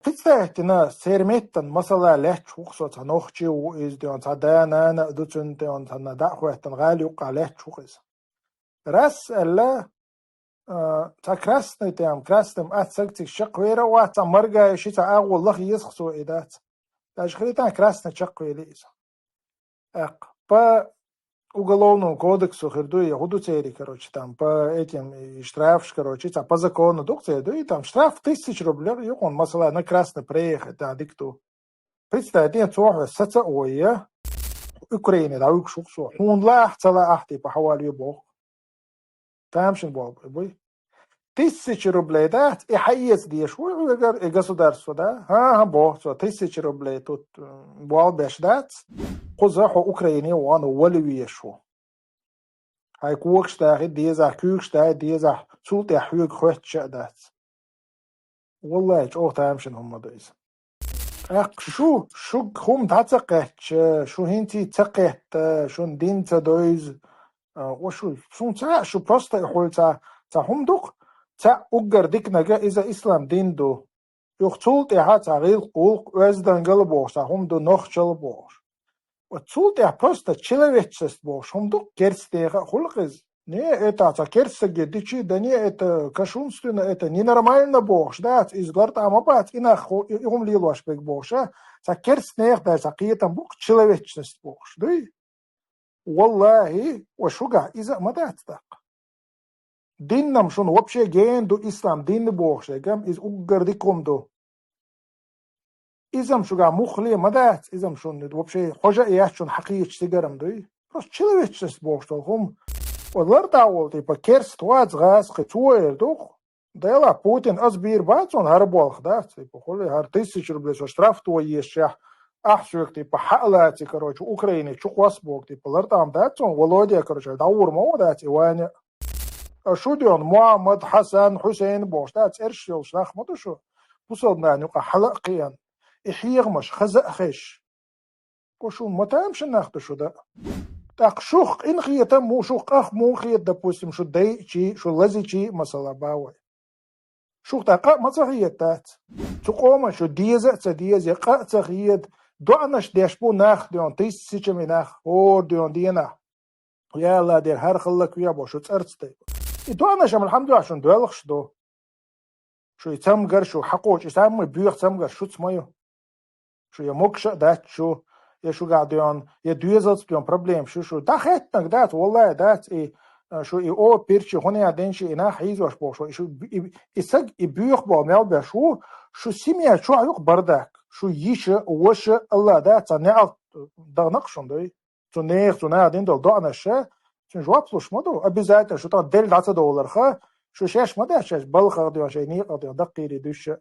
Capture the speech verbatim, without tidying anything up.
Представьте, церан меттан масала лаьтташ ву-кх со, цхьа нохчи ву иза, ден цхьа да-нана а ду цуьнан, ден цхьа дӀа а хӀоьттина, гӀала юккъехь лаьтташ ву-кх иза. Раз аьлла, а, цхьа красный, тем, красным аццаг цига чекхвер а вац, цхьа моргая ши цхьа агӀо лаха еза-кх цо и дац. Даже хилийтан красный чекхвели иза. ТӀаккха по уголовному кодексу хир ду, я хӀун ду церан, короче, там, по этим, и штрафаш, короче, цхьа по закону ду-кх церан, ду, и там штраф тысяча рублей, ю-кх хьуна, масала, на красный проехать, да, дика ду. Представь, ден цо хьо саца а вой, я Украине дӀавуьгуш ву-кх со. Хьуна лаахь, ца лаахь, типа, хьавалаве боху. Тамашийна болх буй. Тысяча рублей дац, и хьаэца дезаш ву хьоьгара и государство, да? ХӀан-хӀа, боху цо, тысяча рублей тут, м, болх беш дац. Кхуза хьо Украине вахана вала везаш ву. Хьайн когаш дахийта дезахь, куьйгаш дахийта дезахь, цул тӀаьхьа хьоьга хоьттуш а дац. Валлахьи, чӀогӀа тамашийна хӀума ду иза. ТӀаккха шу, шуьга хӀума дӀа ца кхаьчча, шу хӀинца а ца кхетта, шуна дин ца девза, а, ва шу, шуна ца хаьа, шу просто и хьула цхьа, цхьа хӀума ду-кх, цхьа уггар диканиг иза ислам дин ду. Юха цул тӀаьхьа цхьа гӀиллакх-гӀуллакх, оьздангалла бохуш, цхьа хӀума ду, нохчалла бохуш. Ва цул тӀаьхьа просто человечность бохуш хӀума ду-кх, керстанеха а хуьлу-кх иза. Не, это цхьа керста стаге дичи, да не, это кощунственно, это ненормально бохуш дац, иза лартӀахь ма бац, и нах хӀу-, и, и хӀума лелош берг бохуш, а? Цхьа керстанех дай цхьа кхетам бу-кх, человечность бохуш, дуй? Валлахьи, ва шуьгахь иза а ма дац тӀаккха. Дин-м шуна вообще гена ду, ислам дин бохуш дерг-м, иза уггар дика хӀума ду. Иза-м шуьгахь муххале а ма дац, иза-м шуна вообще хьожа а яц шуна хьакхеташ цигара-м, дуй? Просто человечность бохуш долу хӀума. Ва лартӀахь волу, типа, керста вац гӀазкхи, цо эр ду-кх. Делахь, Путин, ас бийр бац хьуна, хӀара болх дац, типа, хуьлий, хӀара тысяча рублей со штраф тоха езачохь, ахь соьга, типа, хьа а лаций, короче, Украине чу кхосса боху, типа, лартӀахь-м дац хьуна, Володя, короче, дӀавур ма ву дац и Ваня. А шу ден Мухьаммад, Хьасан, Хьусейн бохуш, да, цӀераш йолуш нах ма ду шу, бусалба нахана юкъахь хьала а кхиъна, и хьехамаш хаза а хезаш. Ва шу ма тамашийна нах ду шу, да. ТӀаккха шух къинхетам муха, шух къах муха хета, допустим, шу дайчий, шу лазичий, масала, бан вай. Шух тӀаккха къа а ма ца хета дац. Цу къоман шу деза а ца деза, я къа а ца хета, доӀанаш деш бу нах ден, тысячами нах, хӀора ден денахь. Я АллахӀ, дера, хӀара хӀаллакве боху шу цӀарца тайпа. И доӀанаш-м, алхьамдулиллахӀ, шуна доьлхуш ду. Шу и цамгар шу хьакхочу, и самый боьха цамгар шуца ма ю. Шу я могуш а дац шу, я шуьгахь ден, я доьзалца ден проблема шу, шу дӀахеттинарг дац, валлахӀи, дац и, а, шу и о, пирчи, хӀунда ден ши и нах хьийзош боху шу, и шу, и, и саг, и боьха болу мел беш ву, шу семья чохь ю-кх бардак, шу йиша, ваша, АллахӀ дац, цхьа неӀалт даханарг шуна дуй. Цу нехан, цу наха дина долу доӀанаш, цуьнан жоп луш ма ду. Обязательно шу тахана делла дӀа ца довларх, шу шаьш ма дац, шаьш балхах ден, шайн некъах ден, даккхийрий дуьсуш а.